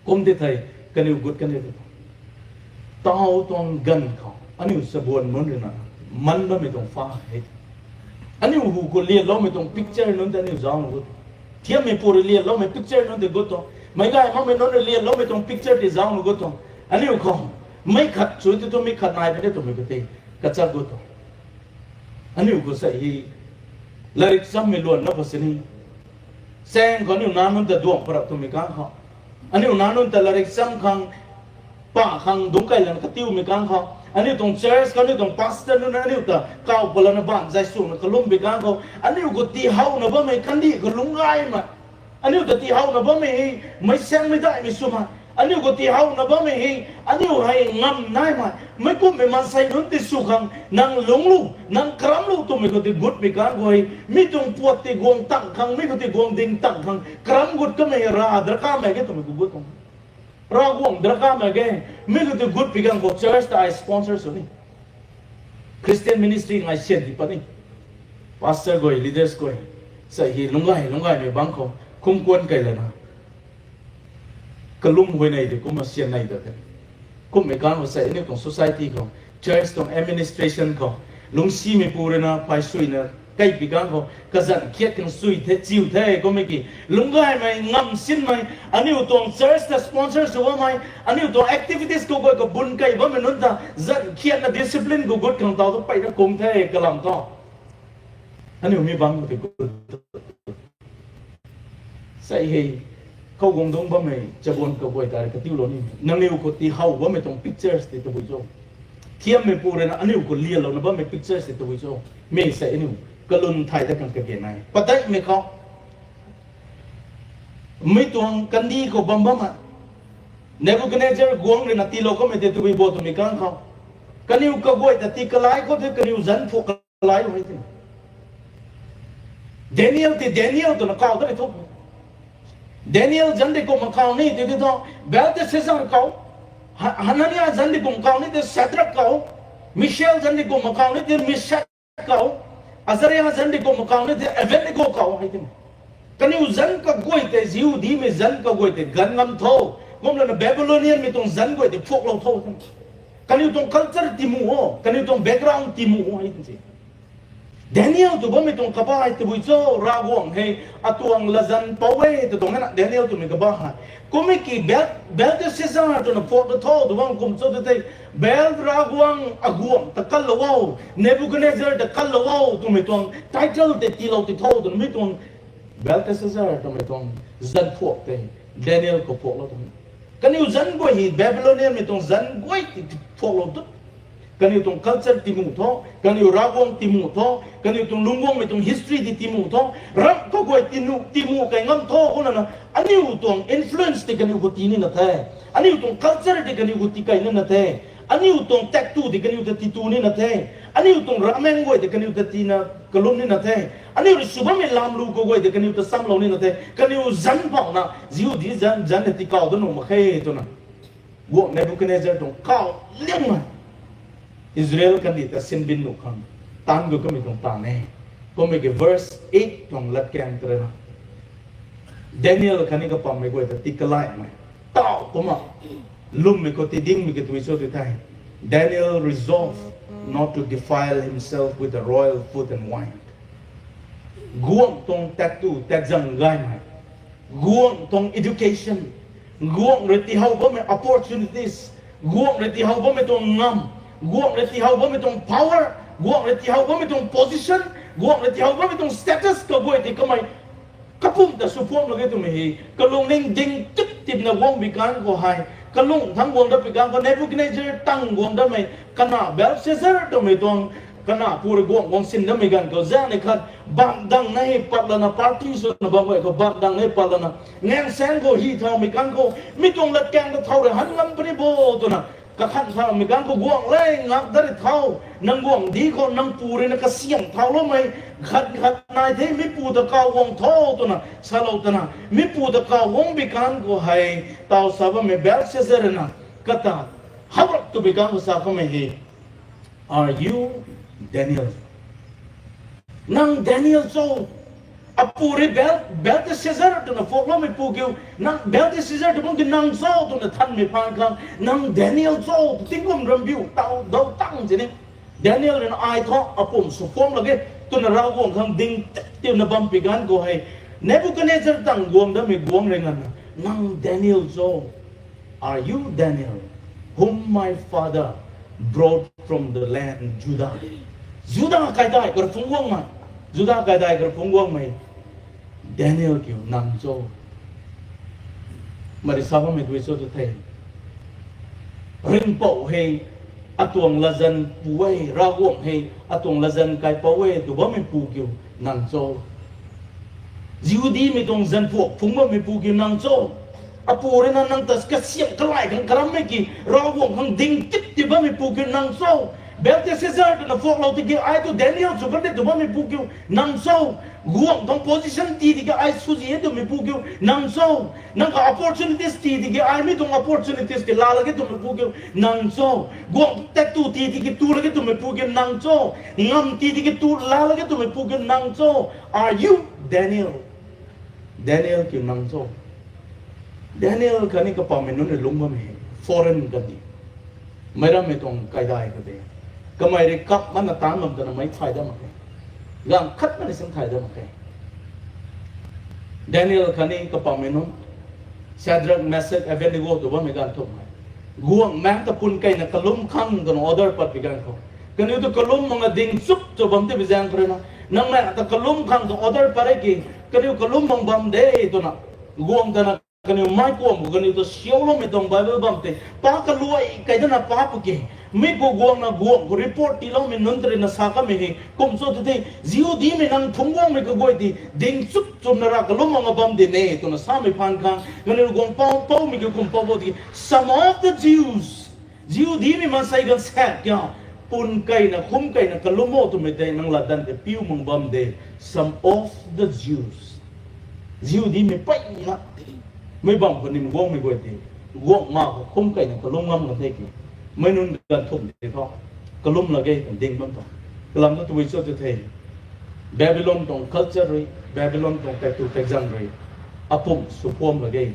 Kum ti thei, kaniw gut kan e tu. Taw tuang ganv khou aniu chabuan nunc rui na man bammei tuang pha hei, aniu hu khou lialoumei tuang picture nunc tei aniu zauc na gut. Thiammeipu rui lialoumei picture nunc tei gut tuang, meic gay makmei nunc rui lialoumei tuang picture tei zauc na gut tuang. Aniu khou meic khat chu ti tu, mi khat nai puni twmei khou tei kachak gut tuang. Aniu khou sei hei, latrik chammei luan na khou sini, chaeng khou aniu nac nunc ta duang parap twmei kang khou, aniu nac nunc ta latrik cham khang, pa khang dungc kai lana katiumei kang khou, aniu tuang church khou aniu tuang pastor nunc na aniu ta kaw palana baanv zay swna kalummei kang khou, aniu khou tiihowna bammei kandih khou lungc gaymei, aniu ta tiihowna bammei hei, meic saengmei daihmei swmei, aniu khou tiihowna bammei hei, aniu hei ngam naimei, meic kumhmei maansei nunc ti sw khang nang lungc lu, nang karam lu twmei khou ti gutmei kang khou hei, mi tuang puat ti guang tang khang, mi khou ti guang ding tang khang karam gut kamei hei Rav drakamei ge twmei khou gut tuang. Ravguangc drakamei ge, mi khou ti gutpui kang khou church ta ai sponsor sw ni. Christian ministry ngai sian ti pat ni. Pastor guay, leaders guay, sei hei lungc gay, lungc gaymei bangc khou, khum kuan kei lana kalum huay nei tei kumna sian nei ta the. Kumhmei kang khou sei aniu tuang society khou, church tuang administration khou, lungcsimeipu rui na phay suina, kaipi kang khou kazanc khiat khang sui the, chiu the, kummei ki, lungc gaymei, ngam sinmei, aniu tuang church ta sponsor sw bammei, aniu tuang activities khou guay kabun kei bammei nunc ta, zanc khiatna discipline khou gut khang taw tu peyna kum the, kalam thu. Aniu mi bangc khou tei gut. Sei hei, khou guang dungc bammei chabuan kaguay ta rui katiulou ni. Nangniw khou tiihow bammei tuang pictures tei tabui cho? Thiammeipu rui na aniu khou lialouna bammei pictures tei tabui cho? Mi sei aniu kalum thay dat khang kage nai. Padeihmei khou, mi tuang kandih khou bam bammei, Nebuchadnezzar guangc rui na tiilou kamei tei tabui bo twmei kang khou, kaniw kaguay ta tii kalai khou the, kaniw zanc phuak kalai hei the. Daniel tei Daniel twna kaw dat e thu. Daniel zanc tei kumna kaw ni ti ti thu, Belteshazzar kaw. Ha-, Hanania zanc tei kumna kaw ni ti Shadrach kaw. Mishael zanc tei kumna kaw ni ti Meshach kaw. Azaria zanc tei kumna kaw ni ti Abednego kaw hei the. Kaniw zanc kaguay tei, Jihudimei zanc kaguay tei ganv ngam tho. Kumlana Babylonianmei tuang zanc guay tei phuaklou tho the. Kaniw tuang culture tiimu o, kaniw tuang background tiimu o hei the. Daniel tw bammei tuang kaba hei tabui cho? Ravguangc hei atuang latzan pou e tw tuang na Daniel twmei kaba hei. Kummei ki Bel-, Belteshazzar twna phuak ta tho tw bam kum cho tu tei, Bel ravguangc aguangc ta kanlou o, Nebuchadnezzar ta kanlou o twmei tuang title tei tiilou ti tho twna mi tuang Belteshazzar twmei tuang zanc phuak tei Daniel khou phuaklou tuang. Kaniw zanc guay hei Babylonianmei tuang zanc guay tei phuaklou tu. Kaniw tuang culture tiimu tho, kaniw ravguangc tiimu tho, kaniw tuang lungc guangmei tuang history tei tiimu tho, ramh kaguay tiimu, tiimu kei ngam tho kumlana, aniu tuang influence tei kaniw khou tii nina the, aniu tuang culture tei kaniw khou tii kei nina the, aniu tuang taektw tei kaniw ta tiitu nina the, aniu tuang ravmaengc guay tei kaniw ta tiina kalum nina the, aniu rui sw bammei lamlu kaguay tei kaniw ta chamlou nina the, kaniw zanc phauhna Jihudi zanc, zanc na tii kaw dat nuh mak khe twna guangc Nebuchadnezzar tuang kaw liangna Israel kandih ta sinbin nuh khang taanc gu kamei tuang taanv e. Kummei ki verse eight tuang latkaeng tei rui na, Daniel khatni kapammei guay ta tii kalaimei, taw kumna lwmmei khou tidingmei katui cho tu the. Daniel resolved not to defile himself with the royal food and wine. Guangc tuang tattu tatzang gaymei, guangc tuang education, guangc rui tihow bammei opportunities, guangc rui tihow bammei tuang ngam, guangc rui tihow bammei tuang power, guangc rui tihow bammei tuang position, guangc rui tihow bammei tuang status kaguay tei kamei kapumc ta sw phuam lak ge twmei hei kalungning ding tip tipna guang bi kan khou hei, kalung thangc guang dat bi kan khou Nebuchadnezzar tang guang datmei, kana Belshazzar twmei tuang kana pu rui guangc guang sin datmei ganv khou zaeng ni khat bam dang na hei pat lana party swna bam guay khou bam dang na hei pat lana ngaengsaeng khou hy thaumei kan khou mi tuang latkaeng ta thau rui han ngam puni bo twna kakhan thaumei kan khou guangc le ngak dat rui thau, nang guangc di khou nang pu rui na kasiam thauloumei khat khat nai the, mi pu ta kaw guang tho twna salou twna mi pu ta kaw guang bi kan khou hei taw sa bammei Belshazzar na kata howrak tw bi kan khou sa kamei hei, Are you Daniel? Nang Daniel cho? Apu rui Bel-, Belteshazzar twna phuakloumei pu kiu, nang Belteshazzar tw bam ki nang cho twna thanmei phaan khang, nang Daniel cho, tingkum rambiu taw dau tang sini. Daniel rui na ai thu apumc sw phuam lak ge twna Ravguangc khang ding tip tipna bam pi kan khou hei, Nebuchadnezzar tang guang datmei guangc rui nganvna, nang Daniel cho? Are you Daniel, whom my father brought from the land Judah? Judah kaidai kar phungc guangmei, Judah kaidai kar phungc guangmei Daniel kiu nang cho? Mari sa bammei tui cho tu the. Ringhpouc hei atuang latzan pu e, Ravguangc hei atuang latzan kaipouc e tw bammei pu kiu nang cho? Jihudimei tuang zanphuak phungc bammei pu kiu nang cho? Apu rui na nang ta kasiam kalai khang karammei ki, Ravguangc khang ding tip tip bammei pu kiu nang cho? Belteshazzar twna phuaklou tiki ai tu Daniel sw kan de tw bammei pu kiu nang cho? Guangc tuang position ti tiki ai swzi e twmei pu kiu nang cho? Nang ka opportunities ti tiki ai mi tuang opportunities ti laa lak ge twmei pu kiu nang cho? Guangc tattu ti tiki tu lak ge twmei pu kiu nang cho? Ngam ti tiki tu laa lak ge twmei pu kiu nang cho? Are you Daniel? Daniel kiu nang cho? Daniel khatni kapammei nunc rui lungc bammei foreign kandih, meic rammei tuang kaidai kha de. Kamei rui kap mana taanc bam twna meic thay dat mak khe. Gaanv khat mana sin thay dat mak khe. Daniel khatni kapammei nunc, Shadrach, Meshach, Abednego tw bammei ganv thumh hei, guangc maengc ta pun keyna kalum khang twna order pat pi ganv khou, kaniw tu kalum makna ding chup cho bam tei bi zaeng khou rui na, nang maengc ta kalum khang twna order pat e ki, kaniw kalum mak bam de twna, guangc tana kaniw mei kuam khou kaniw ta siauloumei tuang Bible bam tei pa kaluai kei dana pa pu ki, mi khou guangna guangc khou report tiiloumei nunc ta rui na sa kamei hei kum cho tu the, Jihudimei nang phungc guangmei kaguay ti ding chup chumna ra kalum makna bam de ne twna samei phaan khang kaniw guang pou poumei kiu kum pou bo tiki, some of the Jews, Jihudimei maansei ganv saek kiu, pun keyna khum keyna kalum o twmei tei nang latdanv tei piu mak bam de. Some of the Jews, Jihudimei peyna, mei bam khou nim guangmei guay tei, guangc ma khou khum keyna kalum ngam kan the ki, meic nunc ganv thumh tei thu kalum lak ge twna ding bam tuang. Kalam thu tabui cho tu the, Babylon tuang culture rui, Babylon tuang taektw taekzang rui apumc sw phuam lak ge.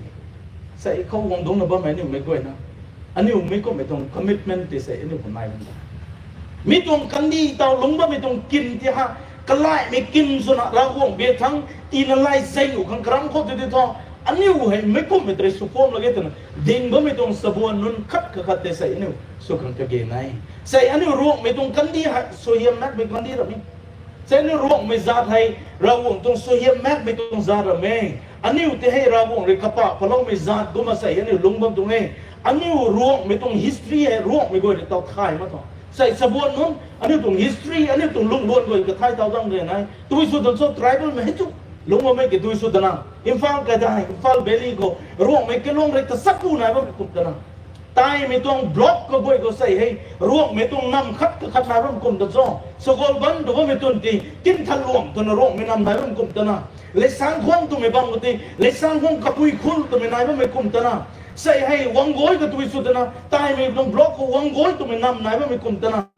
Sei khou guang dungcna bammei aniu mei guayna, aniu mei kumhmei tuang commitment tei sei aniu khou nai bam ta, mi tuang kandih taw lungc bammei tuang kin ti ha, kalaihmei kin swna Ravguangc biak thangc tina lay zei nuh khang karam khou tu ti thu, aniu hei mei kumhmei tei sw phuam lak ge twna ding bammei tuang sabuan nunc khat kakhat tei sei aniu sw khang kage nai. Sei aniu Ruanghmei tuang kandih hei suaihiam makmei kandih ram e. Sei aniu Ruanghmei zaat hei Ravguangc tuang suaihiam makmei tuang zaat ram e. Aniu tei hei Ravguangc rui kapah paloumei zaat kumna sei aniu lungc bam tuang e. Aniu Ruanghmei tuang history hei Ruanghmei guay rui taw thay mak tuang. Sei sabuan nunc aniu tuang history, aniu tuang lungluan guay kathay taw dang re nai. Tui sw tan cho tribalmei hei chu lungc bammei ki tui sw tana, Imphal kaidai, Imphal Valley khou Ruanghmei kalung rui ta sak ku nai bammei kum tana, taimei tuang block kaguay khou sei hei Ruanghmei tuang nam khat kakhat nai bam kum ta cho. Sagolband tw bammei tun ti Kinthanluang twna Ruanghmei nam nai bam kum tana, Leisangkhuang twmei bam khou ti Leisangkhuang Kapui Khul twmei nai bammei kum tana, sei hei Wangoi katui sw tana, taimei tuang block khou Wangoi twmei nam nai bammei kum tana,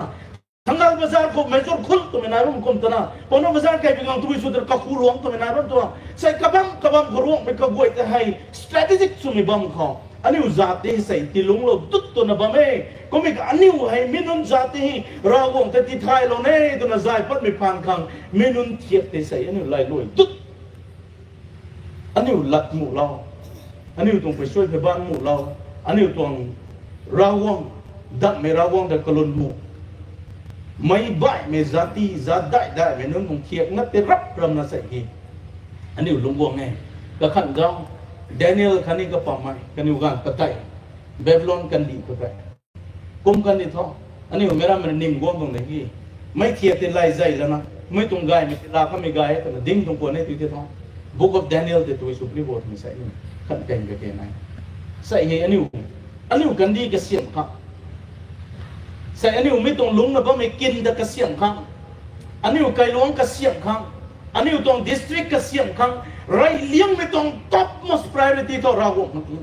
Thangal Bazar khou Major Khul twmei nai bam kum tana, Paona Bazar kaibi gang tui sw tana Kakhualuang twmei nai bam tuang. Sei kabam kabam khou Ruanghmei kaguay ta hei strategic swmei bam khou Aniu zat tei sei tilunglou dut twna bam e. Kummei ka aniu hei mi nunc zat tei Ravguangc ta tithaylou ne twna zay patmei phaan khang mi nunc thiak tei sei aniu lailuai dut. Aniu lat muhlou, aniu tuang pei suai pei ban muhlou, aniu tuang Ravguangc, datmei Ravguangc ta kalun mu. Meic baihmei zat ti, zat dai daimei nunc tuang thiak na tei rap ramna sei hi aniu lungc guang e. Kakhan zauc, Daniel khatni kapammei kaniw ganv patei, Babylon kandih khou tei kum kandih tho, aniu meic rammei nim guang tuang de ki, meic thiak tei lay zay lana, mei tuang gaymei tei laa kamei gay e twna ding tuang kuan e tu tei tho. Book of Daniel tei tui sw pli bo twmei sei ni, khat kang kake nai. Sei hei aniu, aniu kandih kasiamh khang, sei aniu mi tuang lungcna bammei kin ta kasiamh khang, aniu kailuangc kasiamh khang, aniu tuang district kasiamh khang, reyliangmei tuang topmost priority thu Ravguangc khang ti.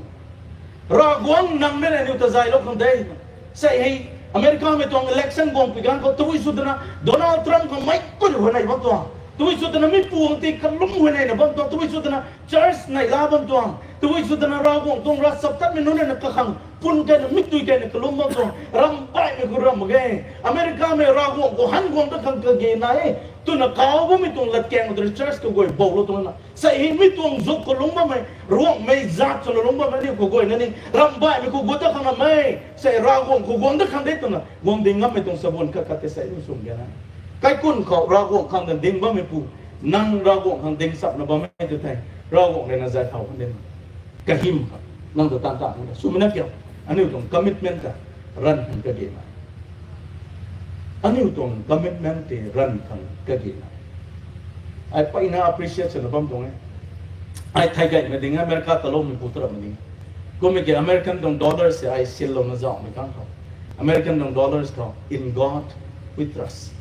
Ravguangc nang mei aniu ta zaylou khang de. Sei hei Americamei tuang election guang pi ganv khou tabui sw twna Donald Trump khang meic kuri huayney bam tuang, tabui sw twna mi puang tei kalum huayneyna bam tuang, tabui sw twna church neihla bam tuang, tabui sw twna Ravguangc tuang ravchaptatmei nunc na kakhang pun kaina mi tui kaina kalum bam tuang, ram baihmei khou ram mak ge. Americamei Ravguangc khou han guang dat khang kage nai e twna kauc bammei tuang latkaeng khou church kaguay boulou tuang na. Sei hei mi tuang zuk khou lungc bammei, Ruangmei zat swna lungc bammei aniu kaguayna ni ram baihmei khou guang dat khang na mei, sei Ravguangc khou guang dat khang de twna guang ding ngammei tuang chabuan khat khat tei sei aniu sw ge na. Kaikhunc khou Ravguangc khang ta ding bammeipu, nang Ravguangc khang ding chapna bammei tu thei, Ravguangc rui na zay thau khang de na. Kahym kha, nang ta taanv ta khang de swmei na kiu, aniu tuang commitment ta ranv khang kage na. Aniu tuang commitment tei ranv khang kage na. Ai peyna appreciate swna bam tuang e. Ai thei gaymei ding e, America taloumeipu tarapmei ding. Kummei ki American tuang dollars tei ai sillouna zauhmei khang khou, American tuang dollars khou, In God We Trust,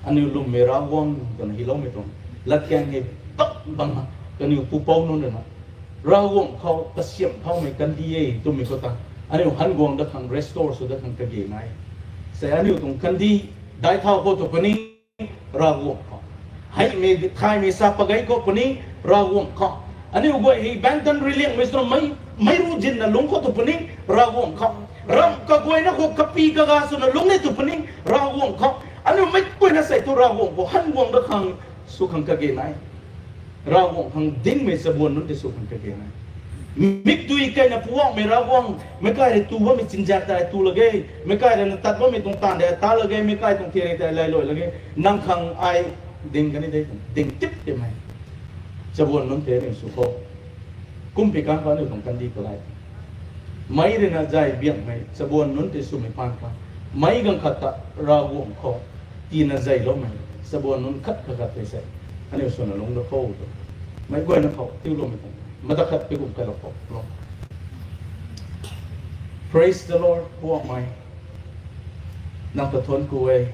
aniu lwmmei Ravguangc twna hyloumei tuang latkaeng hei tak bang na, kaniw pupouc nunc rui na Ravguangc khou kasiamh thaumei kandih e twmei khou ta, aniu han guang dat khang, restore sw dat khang kage nai. Sei aniu tuang kandih daic thau khou tw puni, Ravguangc khou. Heimei thaymei sa pagei khou puni, Ravguangc khou. Aniu guay hei bangtan riliangmei swna mei, meic ru zinna lungc khou tw puni, Ravguangc khou. Ram kaguayna khou kapi kaga swna lungc ni tw puni, Ravguangc khou. Aniu meic guayna sei thu Ravguangc khou han guang dat khang sw khang kage nai. Ravguangc khang dingmei chabuan nunc tei sw khang kage nai. Mikdui kaina Poubauhmei Ravguangc, meic kai rui tu bammei chinzak tei ai tu lak ge, meic kai rui na tat bammei tuang taanv tei ai ta lak ge, meic kai tuang thiari tei ai lailuai lak ge, nang khang ai ding kani de, ding tip timei chabuan nunc tei aniu sw khou. Kumpi kang khou aniu tuang kandih kalai meic rui na zay biangmei chabuan nunc tei swmei phaan khang, meic ganv khat ta Ravguangc khou tina zayloumei chabuan nunc khat khat khat tei sei aniu swna lungc da khou tu, meic guayna khou tiiloumei tuang mata khat pi kum kailou khou lung. Praise the Lord, Poubauhmei. Nang ta thuanc ku e.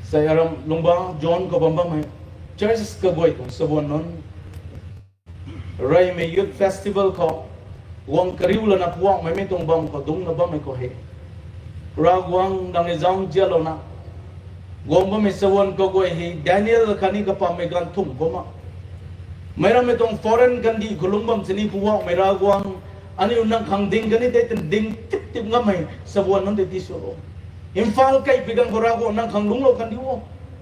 Sei aram lungba John khou bam bammei churches kaguay tuang chabuan nunc, reymei youth festival khou guang kariu lana Poubauhmei mei tuang bam khou dungcna bammei khou hei, Ravguangc nang ni zauc nzianlouna guang bammei chabuan kaguay hei Daniel khatni kapammei ganv thumh kumna meic rammei tuang foreign kandih khou lungc bam sini Poubauhmei Ravguangc, aniu nang khang ding kani tei tan ding tip tip ngammei chabuan nunc tei tiswlou. Imphal kai pi ganv khou Ravguangc nang khang lungclou kandiu o.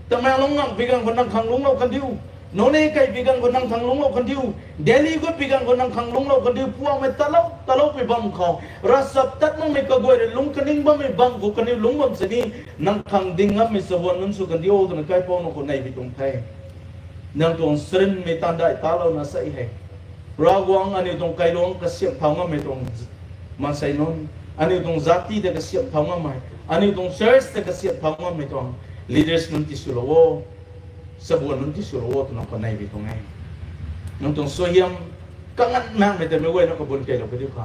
Tamenglong ngang pi ganv khou nang khang lungclou kandiu. Noney kai pi ganv khou nang khang lungclou kandiu. Delhi gut pi ganv khou nang khang lungclou kandiu. Poubauhmei talou, taloupui bam khou, ravchaptat makmei kaguay rui lungc kaning bammei bam khou kaniw lungc bam sini, nang khang ding ngammei chabuan nunc sw kandiu twna kaipouc nunc khou nei pi tuang the. Nang tuang charynmei taanv dai talouna sei hei, Ravguangc, aniu tuang kailuangc kasiamh thau ngammei tuang maansei nunc, aniu tuang zat ti tei kasiamh thau ngammei, aniu tuang church tei kasiamh thau ngammei tuang leaders nunc tiswlou o, chabuan nunc tiswlou o twna khou nei pi tuang e. Nang tuang suaihiam kanganv makmei tei meic guay na kabun keylou kadiu kha,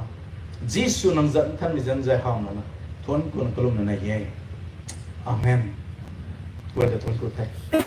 Jisu nang zanc nthanmei zanc zay hawna na thuanc kuna kalumna nei e. Amen. Guay ta thuanc ku the.